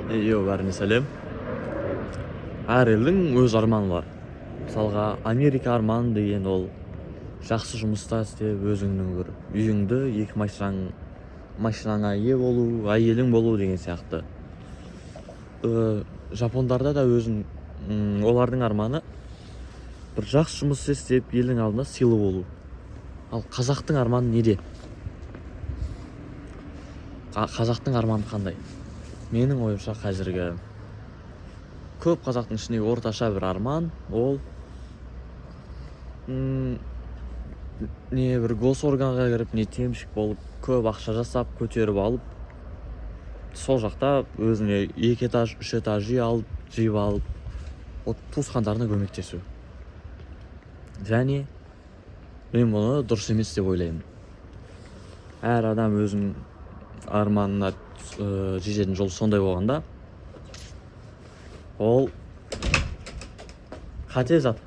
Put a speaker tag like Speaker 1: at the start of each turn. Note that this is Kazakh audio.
Speaker 1: Йоу, бәріне сәлем! Әр елдің өз арманы бар. Мысалға, Америка арманы деген ол жақсы жұмыста істеп, өзіңнің бір үйіңді, екі машинаңа ие болу, әйелің болу деген сияқты. Жапондарда да өзің олардың арманы бір жақсы жұмыс істеп, елдің алдында сыйлы болу. Ал қазақтың арманы неде? Қазақтың арманы қандай? Менің ойымша, қазіргі көп қазақтың ішіндегі орташа бір арман ол не бір госорганға кіріп, не темщик болып, көп ақша жасап, көтеріп алып, сол жақта өзіне екі этаж, үш этаж үй алып, жиып алып, вот туысқандарына көмектесу. Және мен бұны дұрыс емес деп ойлаймын. Әр адам өзінің арманына жететін жол сондай болғанда, ол қате зат.